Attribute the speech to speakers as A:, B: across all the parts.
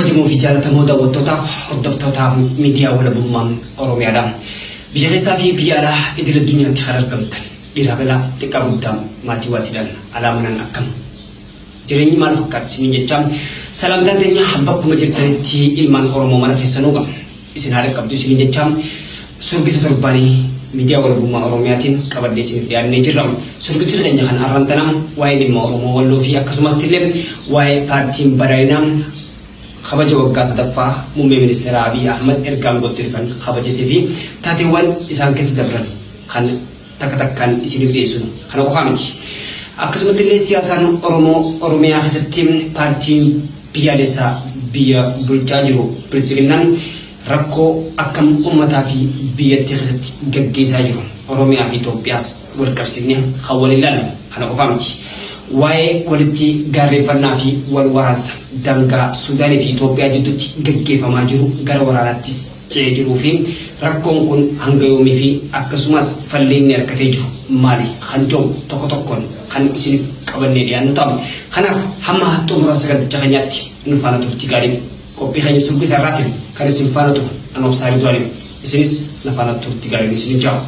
A: Kabajamoo fi jaalatamoo daawwattootaaf hordoftoota miidiyaa walabummaa Oromiyaadha. Biyya keessaa fi biyya alaa idil addunyaatti kan argamtan dhiiraa dhalaa xiqqaa guddaa maatii waatiidhaan alaa manaan akkam jireenyi maal fakkaata isiniin jecha salaamtaan teenya bakkuma jirtanitti ilmaan Oromoo mara keessanuu qaba. Isin haa dhaqqabdu isiniin jecha surgisa torbaanii miidiyaa walabummaa Oromiyaatiin qabadhee isiniif dhiyaannee jirra. Surgisni keenya kan arran tana waa'ee dhimma Oromoo Walloo fi akkasumatti illee waa'ee paartiin badhaadhinaa kabaja waggaa sadaffaa muummee ministeeraa Abiy Ahmad erga aangootti dhufan kabajatee fi taateewwan isaan keessa dabran kan takka takkaan isiniif dhiyeessinu kana qofaa miti. Akkasumatti illee siyaasaan Oromoo Oromiyaa keessatti paartiin biyyaalessaa biyya bulchaa jiru Biltsiginnaan rakkoo akkam ummataa fi biyyattii keessatti gaggeessaa jiru Oromiyaa fi Itoophiyaas wal qabsiifne kan wal ilaallu kana qofaa miti. Waa'ee walitti gaarreeffannaa fi wal waraansa daangaa Suudaanii fi Itoophiyaa jidduutti gaggeeffamaa jiru gara waraanaattis ce'ee jiruu fi rakkoon kun hanga yoomii fi akkasumas falli inni argatee jiru maali kan jedhu tokko tokkoon kan isiniif qabannee dhiyaannu ta'a. Kanaaf hamma xumura saganticha keenyaatti nu faana turtii gaarii. Qophii keenya surgisa irraatiin kan isin faana turu an Obsaa Ridwaani. Isinis na faana turtii gaariin isinin ja'a.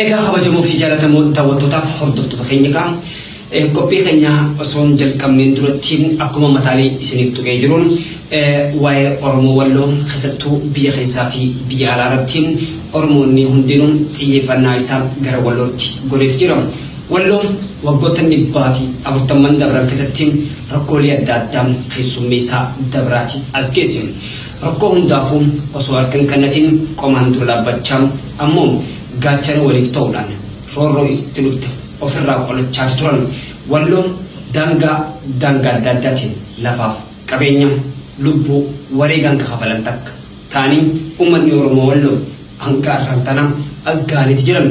A: Egaa kabajamoo fi jaalatamoo daawwattootaaf hordoftoota keenya egaa qophii keenya osoo hin jalqabneen duratti akkuma mataalee isiniif tuqee jiruun waa'ee Oromoo Walloo keessattuu biyya keessaa fi biyya alaa irratti Oromoonni hundinuu xiyyeeffannaa isaa gara Wallootti godheeti jira. Walloon waggoottan dhibbaa fi afurtamman dabran keessatti rakkoolee adda addaa keessummeessaa dabraati as geesse. Rakkoo hundaafuu osoo harka hin kennatin qomaan dura dhaabbachaa ammoo gaachana waliif ta'uudhaan roorroo itti dhufte ofirraa qolachaati turan. Walloon daangaa daangaa adda addaatiin lafaaf qabeenya, lubbuu wareegaan ka kafalan takka ta'anii ummanni Oromoo Walloo hanga arraan tanaa as gahaniiti jiran.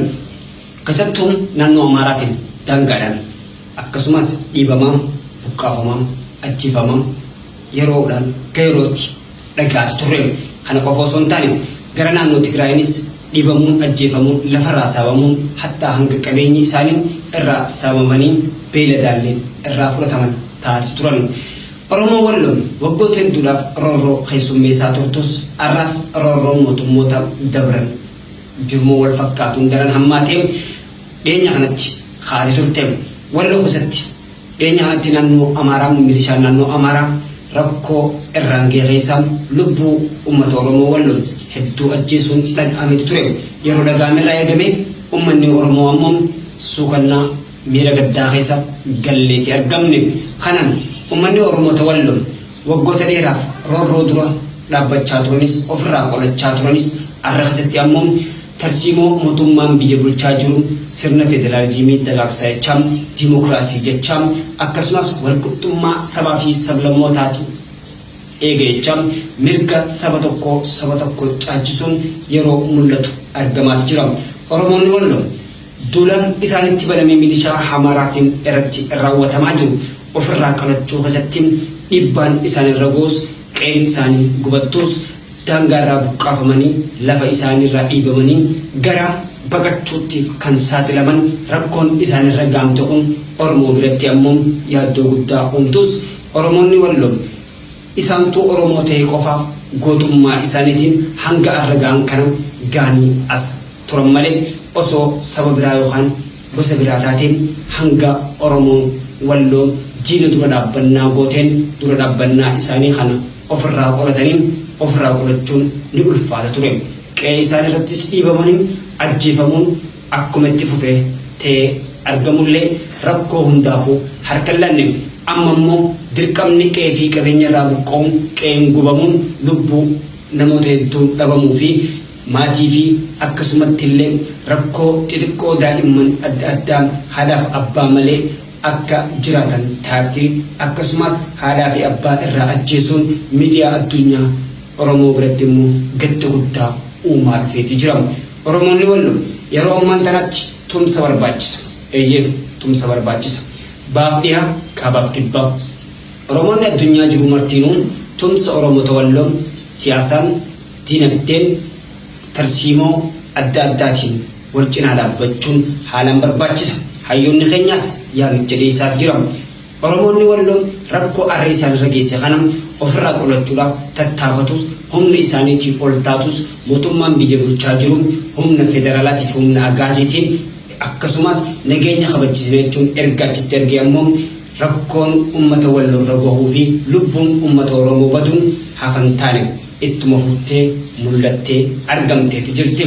A: Keessattuu naannoo Amaaraatiin daangaadhaan akkasumas dhiibamaa, buqqaafamaa, ajjeefamaa yeroodhaan gara yerootti dhaga'aati turre. Kana qofa osoo hin taane gara naannoo Tigraayinis dhiibamuun, ajjeefamuun, lafarraa saamamuun hattaa hanga qabeenyi isaanii irraa saamamanii beeyladaallee irraa fudhataman ta'aati turan. Oromoo Walloo waggoota hedduudhaaf roorroo keessummeessaa turtus arraas roorroon mootummoota dabran bifuma wal fakkaatuun daran hammaatee dhiyeenya kanatti kaatee turte. Walloo keessatti dhiyeenya kanatti naannoo Amaaraa milishaan naannoo Amaaraa rakkoo irraan gahe keessaa lubbuu uummata Oromoo Walloon hedduu ajjeesuun dhaga'ameeti ture. Yeroo dhaga'ame irraa eegamee uummanni Oromoo ammoo suukannaa miira gaddaa keessa galleeti argamne. Kanaan uummanni Oromoota Walloo waggoota dheeraaf roorroo dura dhaabbachaa turanis ofirraa qolachaa turanis arra keessatti ammoo tarsiimoo mootummaan biyya bulchaa jiru sirna federaalizimii dagaagsa jechaa, dimokiraasii jechaa akkasumas walqixxummaa sabaa fi sablammootaati eega jechaa mirga saba tokkoo saba tokko caalchisuun yeroo mul'atu argamaati jira. Oromoonni Walloo duula isaanitti baname milishaa Amaaraatiin irratti raawwatamaa jiru ofirraa qolachuu keessatti dhiibbaan isaanirra ga'us qe'een isaanii gubattus daangaarraa buqqaafamanii lafa isaaniirraa dhiibamanii gara baqachuutti kan saaxilaman rakkoon isaanirra gaamte kun Oromoo biratti ammoo yaaddoo guddaa uumtus Oromoonni Walloo isaantuu Oromoo ta'e qofaaf gootummaa isaaniitiin hanga arra ga'an kana ga'anii as turan malee osoo saba biraa yookaan gosa biraa taatee hanga Oromoon Walloo diina dura dhaabbannaa gooteen dura dhaabbannaa isaanii kana ofirraa qolatanii ofirraa qolachuun ni ulfaata ture. Qe'ee isaaniirrattis dhiibamanii ajjeefamuun akkuma itti fufe ta'ee argamullee rakkoo hundaafuu harka hin laanne. Amma immoo dirqamni qe'ee fi qabeenya irraa buqqa'uun qe'een gubamuun lubbuu namoota hedduun dhabamuu fi maatii fi akkasumatti illee rakkoo xixiqqoo daa'imman adda addaa haadhaaf abbaa malee akka jiraatan taafti. Akkasumas haadhaa fi abbaa irraa ajjeesuun miidiyaa addunyaa Oromoo biratti immoo gadda guddaa uumaa dhufeeti jira. Oromoonni Walloo yeroo ammaan tanatti tumsa barbaachisa. Eeyyee tumsa barbaachisa. Baaf dhihaa, kaabaaf kibbaa. Oromoonni addunyaa jiru martiinuu tumsa Oromoota Walloo siyaasaan, Dinagdeen, tarsiimoo adda addaatiin wal cinaa dhaabbachuun haalaan barbaachisa. Hayyoonni keenyaas yaamicha dhiyeessaati jira. Oromoonni Walloo rakkoo arra isaanirra geesse kana ofirraa qolachuudhaaf tattaafatus, humna isaaniitii ol taatus, mootummaan biyya bulchaa jiru humna federaalaatiif humna agaaziitiin akkasumas nageenya kabachiisna jechuun erga achitti ergee ammoo rakkoon ummata Walloorra gahuu fi lubbuun ummata Oromoo baduun hafan taane ittuma fuftee mul'attee argamteeti jirti.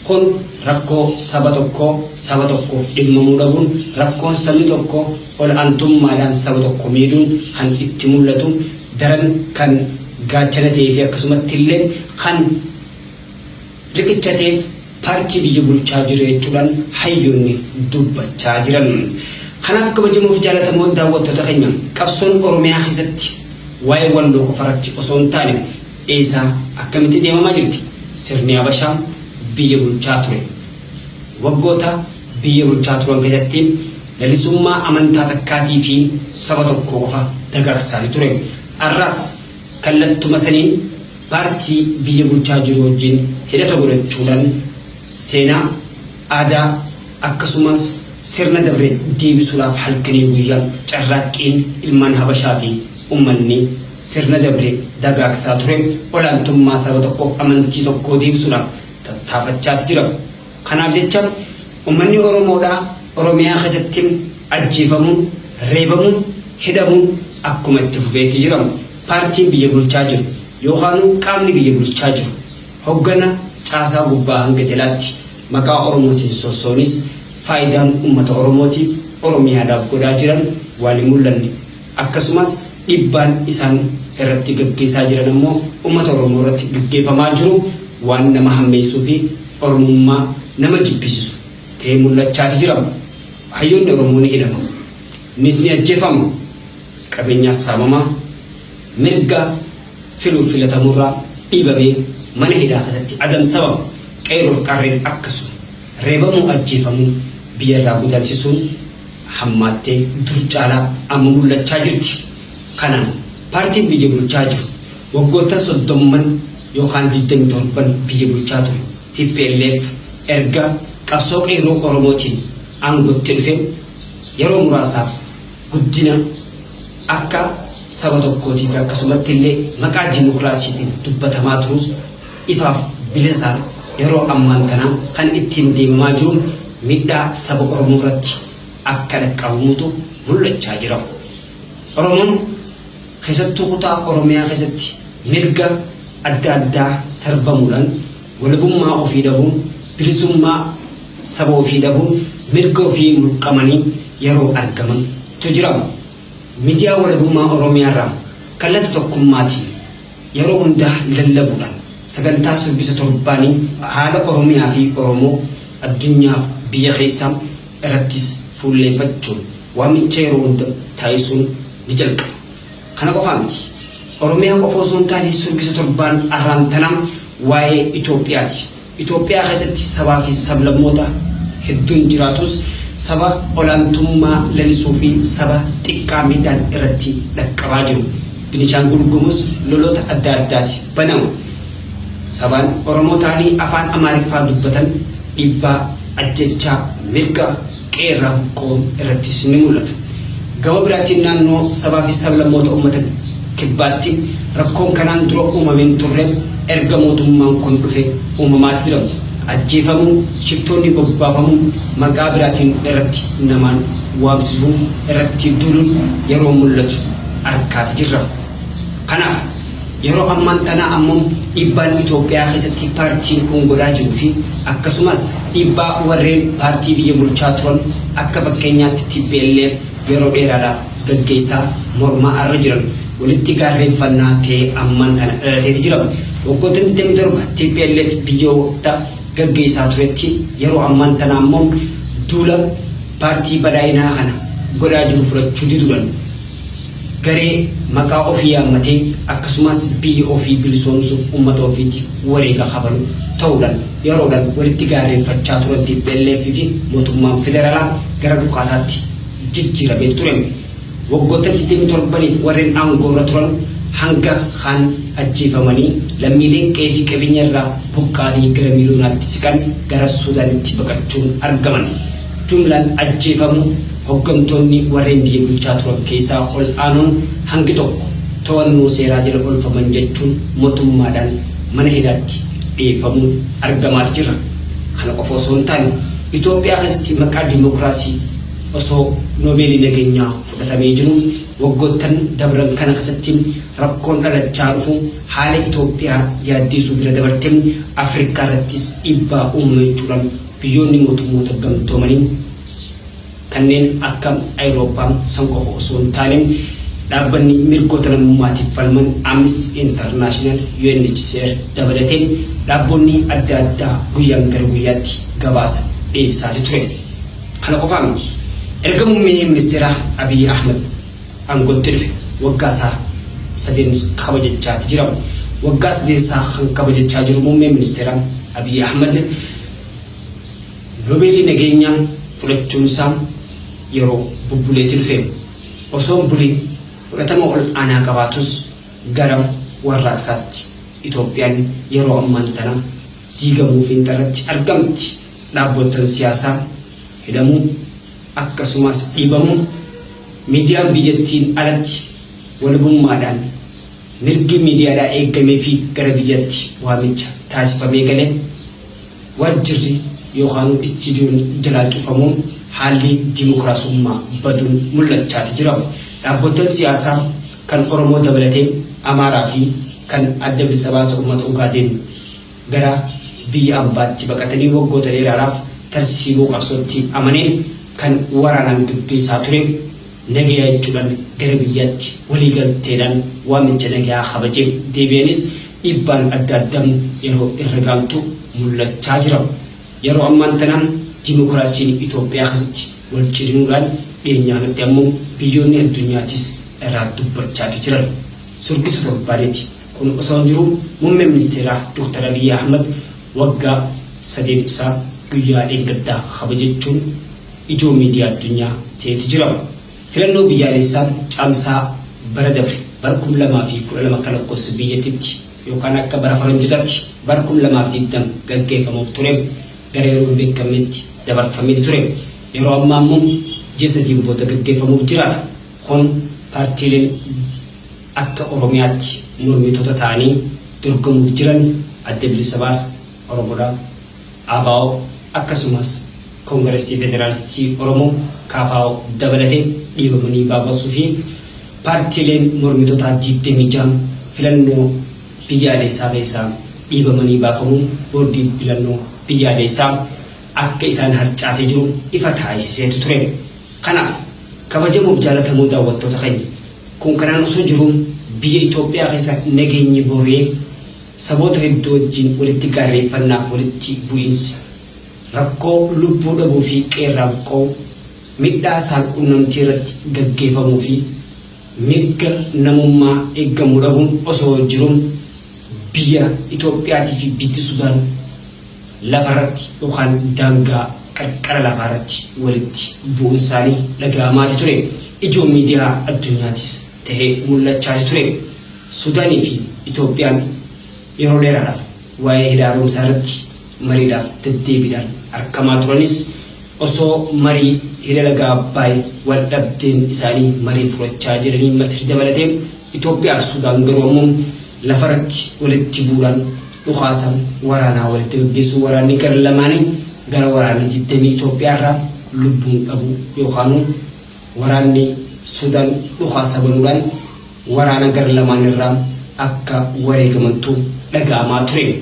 A: Kun rakkoo saba tokkoo saba tokkoof dhimmamuu dhabuun, rakkoon sabni tokko ol aantummaadhaan saba tokko miidhuun kan itti mul'atu daran kan gaachana ta'ee fi akkasumatti illee kan riqicha ta'eef paartii biyya bulchaa jiru jechuudhaan hayyoonni dubbachaa jiran. Kanaaf kabajamoo fi jaalatamoo daawwattoota keenya, qabsoon Oromiyaa keessatti waa'ee Walloo qofarratti osoo hin taane eessaa akkamitti deemamaa jirti? Sirni Habashaa biyya bulchaa ture. Waggoota biyya bulchaa turan keessatti lalisummaa amantaa takkaatii fi saba tokkoo qofa dagaagsaati ture. Arraas kallattuma saniin paartii biyya bulchaa jiru wajjin hidhata godhachuudhaan seenaa, aadaa akkasumas sirna dabre deebisuudhaaf halkanii guyyaa carraaqqiin ilmaan Habashaa fi ummanni sirna dabre dagaagsaa ture olaantummaa saba tokkoof amantii tokkoo deebisuudhaaf tattaafachaati jira. Kanaaf jecha ummanni Oromoodhaa Oromiyaa keessatti ajjeefamuun, reebamuun, hidhamuun akkuma itti fufeetti jira. Paartiin biyya bulchaa jiru yookaanuu qaamni biyya bulchaa jiru hoggana caasaa gubbaa hanga jalaatti maqaa Oromootiin sossoonis faayidaan ummata Oromootiif Oromiyaadhaaf godhaa jiran waan hin mul'anne. Akkasumas dhiibbaan isaan irratti gaggeessaa jiran ammoo ummata Oromoo irratti gaggeeffamaa jiru waan nama hammeessuu fi Oromummaa nama jibbisisu ta'ee mul'achaati jira. Hayyoonni Oromoo ni hidhamu. Nis ni ajjeefamu. Qabeenyaas saamama. Mirga filuuf filatamurraa dhiibamee mana hidhaa keessatti adamsama. Qeerroof qarreen akkasuma. Reebamuu, ajjeefamuu, biyyarraa godaansisuun hammaattee dur caalaa amma mul'achaa jirti. Kanaan paartiin biyya bulchaa jiru waggoottan soddomman yookaan 27n biyya bulchaa ture tplf erga qabsoo qeerroo Oromootiin aangotti dhufe yeroo muraasaaf guddina akka saba tokkootii fi akkasumatti illee maqaa dimokiraasiitiin dubbatamaa turus ifaaf bilisaan yeroo ammaan tanaa kan ittiin deemamaa jiru miidhaa saba Oromoo irratti akka dhaqqabamutu mul'achaa jira. Oromoon keessattuu kutaa Oromiyaa keessatti mirga adda addaa sarbamuudhaan, walabummaa ofii dhabuun, bilisummaa saba ofii dhabuun, mirga ofii mulqamanii yeroo argamantu jira. Miidiyaa Walabummaa Oromiyaa irraa kallatti tokkummaatiin yeroo hunda lallabuudhaan sagantaa surbisa torbaanii haala Oromiyaa fi Oromoo addunyaaf biyya keessaa irrattis fuulleeffachuun waamicha yeroo hunda taasisuun ni jalqaba. Kana qofaa miti. Oromiyaa qofa osoo hin taane surgisa torbaan arraan tanaa waa'ee Itoophiyaati. Itoophiyaa keessatti sabaa fi sablammoota hedduun jiraatus saba olaantummaa lalisuu fi saba xiqqaa miidhaan irratti dhaqqabaa jiru. Binishaangul Gumuz loloota adda addaati banama. Sabaan Oromoo ta'anii afaan Amaariffaa dubbatan dhiibbaa, ajjechaa, mirga qe'eerraa buqqa'uun irrattis ni mul'ata. Gama biraatiin naannoo sabaa fi sablammoota uummata Kibbaatti rakkoon kanaan dura uumamee hin turre erga mootummaan kun dhufe uumamaati jira. Ajjeefamuu, shiftoonni bobbaafamuu, maqaa biraatiin irratti namaan waamsisuu, irratti duuluun yeroo mul'atu argaati jirra. Kanaaf yeroo ammaan tanaa ammoo dhiibbaan Itoophiyaa keessatti paartiin kun godhaa jiruu fi akkasumas dhiibbaa warreen paartii biyya bulchaa turan akka fakkeenyaatti tplf yeroo dheeraadhaaf gaggeessaa mormaa arra jiran walitti gaarreenfannaa ta'ee ammaan tana dhalateeti jira. Waggoottan 27 tplf biyyoota gaggeessaa turetti yeroo ammaan tanaa ammoo duula paartii badhaa'inaa kana godhaa jiru fudhachuu diduudhaan garee maqaa ofii yaammatee akkasumas biyya ofii bilisoomsuuf ummata ofiitiif wareega kafalu ta'uudhaan yeroodhaan walitti gaarreenfachaa turan tplf fi mootummaan federaalaa gara dhukaasaatti jijjiiramee ture. Waggoottan 27niif warreen aangoorra turan hanga kaan ajjeefamanii lammiileen qe'ee fi qabeenya irraa buqqa'anii gara miiliyoonaatti siqan gara Suudaanitti baqachuun argaman. Jumlaan ajjeefamuu hoggantoonni warreen biyya bulchaa turan keessaa ol aanoon hangi tokko to'annoo seeraa jala oolfaman jechuun motummaadhaan mana hidhaatti dhiyeeffamuun argamaati jira. Kana qofa osoo hin taane Itoophiyaa keessatti maqaa dimokiraasii osoo Noobeelii nageenyaa fudhatamee jiruu waggoottan dabran kana keessatti rakkoon dhalachaa dhufu haala Itoophiyaa yaaddeesuu bira dabarte Afrikaa irrattis dhiibbaa uumama jechuudhaan biyyoonni mootummoota gamtoomanii kanneen akka Ayirooppaa san qofa osoo hin taane dhaabbanni mirgoota namummaatiif falman Amnesty International, UNHCR dabalatee dhaabboonni adda addaa guyyaan gara guyyaatti gabaasa dhiyeessaati ture. Kana qofaa miti. Erga muummee ministeeraa Abiy Ahmad aangootti dhufe waggaa isaa sadeen kabajachaati jira. Waggaa sadeensaa kan kabajachaa jiru muummeen ministeeraa Abiy Ahmad Noobeelii nageenyaa fudhachuun isaa yeroo bubbuleeti dhufe. Osoo hin bulin fudhatama ol aanaa qabaatus gara warraaqsaatti Itoophiyaan yeroo ammaan tana diigamuu fiinxarratti argamti. Dhaabboottan siyaasaa hidhamuu akkasumaas dhiibamuu, miidiyaan biyyattiin alatti walabummaadhaan mirgi miidiyaadhaa eeggameefii gara biyyatti waamicha taasifamee gale waajjirri yookaanuu istiidiyoon jalaa cufamuun haalli dimokiraasummaa baduun mul'achaati jira. Dhaabboottan siyaasaa kan Oromoo dabalatee Amaaraa fi kan Adda Bilisa Baasa Ummata Ugaadeen gara biyya ambaatti baqatanii waggoota dheeraadhaaf tarsiimoo qabsootti amanee kan waraanaan gaggeessaa ture nagaya jechuudhaan gara biyyaatti waliigalteedhaan waamicha nagayaa kabajee deebi'anis dhiibbaan adda addaa yeroo irra gaantu mul'achaa jira. Yeroo ammaan tana dimokiraasiin Itoophiyaa keessatti wal ciniinuudhaan dhiyeenya kanatti ammoo biyyoonni addunyaatis irraa dubbachaati jiran. Surgisa torbaaneeti. Kun osoo jiruu Muummeen Ministeeraa Dr. Abiyyi Ahmad waggaa sadeen isaa guyyaa dheengaddaa kabajachuun ijoo miidiyaa addunyaa ta'eeti jira. Filannoo biyyaalessaa Caamsaa bara dabre bara 2012 akka lakkoofsa biyyattitti yookaan akka bara faranjootaatti bara 2020 gaggeeffamuuf ture gara yeroo hin beekamnetti dabarfameeti ture. Yeroo ammaa immoo ji'a sadiin booda gaggeeffamuuf jiraata. Kun paartiileen akka Oromiyaatti mormitoota ta'anii dorgomuuf jiran Adda Bilisa Baasa Oromoodha, ABO, akkasumas Kongiresii Federaalistii Oromoo, KFO, dabalatee dhiibamanii baabasuu fi paartiileen mormitootaa 26 filannoo biyyaaleessaa keessaa dhiibamanii baafamuun boordiin filannoo biyyaaleessaa akka isaan harcaasee jiru ifa taasiseetu ture. Kanaaf kabajamoof jaalatamoo daawwattoota keenya kun kanaan osoo jiruu biyya Itoophiyaa keessa nageenyi boora'ee saboota hedduu wajjin walitti gaarreeffannaaf walitti bu'iinsi, rakkoo lubbuu dhabuu fi qe'eerraa buqqa'uu, miidhaa saal-quunnamtii irratti gaggeefamuu fi mirga namummaa eeggamuu dhabuun osoo jiruu biyya Itoophiyaatii fi biyyi Sudaan lafarratti yookaan daangaa qarqara lafaarratti walitti bu'uun isaanii dhaga'amaati ture. Ijoo miidiyaa addunyaatis tahee mul'achaati ture. Sudaanii fi Itoophiyaan yeroo dheeraadhaaf waa'ee hidha haaromsaa irratti mariidhaaf deddeebiidhaan arkamaa turanis osoo marii hidha laga Abbaay wal dhabdeen isaanii mariin furachaa jiranii Masri dabalatee Itoophiyaa fi Sudaan garuu ammoo lafarratti walitti bu'uudhaan dhukaasa waraanaa walitti gaggeessuu waraanni gara lamaanii gara waraana 20 Itoophiyaa irraa lubbuun dhabuu yookaanuu waraanni Sudaan dhukaasa banuudhaan waraana gara lamaan irraa akka wareegamantu dhaga'amaa ture.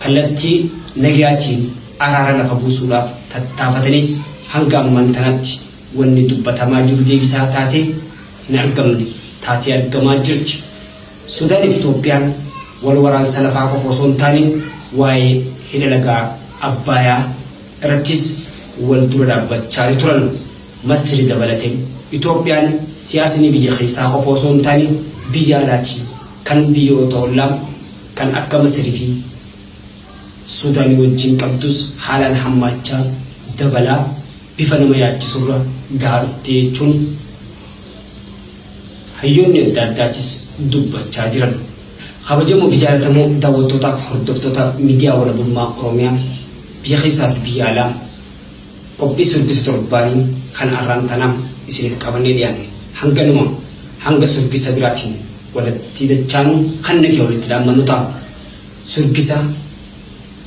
A: Kallattii nagayaatiin araara lafa buusuudhaaf tattaafatanis hanga ammaan tanaatti wanni dubbatamaa jiru deebisaa taatee hin argamne taatee argamaa jirti. Suudaaniif Itoophiyaan wal waraansa lafaa qofa osoo hin taane waa'ee hidha laga Abbaayaa irrattis wal dura dhaabbachaa turan. Masri dabalatee. Itoophiyaan siyaasni biyya keessaa qofa osoo hin taane biyya alaatii kan biyyoota ollaa kan akka Masri fi Suudaanii wajjin qabdus haalaan hammaachaa, dabalaa, bifa nama yaachisurra gahaa dhufte jechuun. Hayyoonni adda addaatis dubbachaa jiran. Kabajamoo fi jaalatamoo daawwattootaaf hordoftoota miidiyaa walabummaa Oromiyaa biyya keessaa fi biyya alaa qophii surgisa torbaanii kan arraan tanaa isiniif qabannee dhiyaanne hanganuma hanga surgisa biraatiin walitti dachaanu kan nagaya walitti dhaammannu ta'a. Surgisa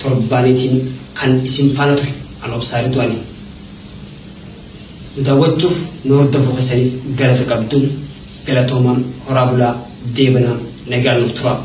A: torbaaniitiin kan isin faana ture an Obsaa Ridwaani. Nu daawwachuuf nu hordofuu keessaniif galata qabdu. Galatoomaa, horaa bulaa, deebanaa, nagaan nuuf turaa.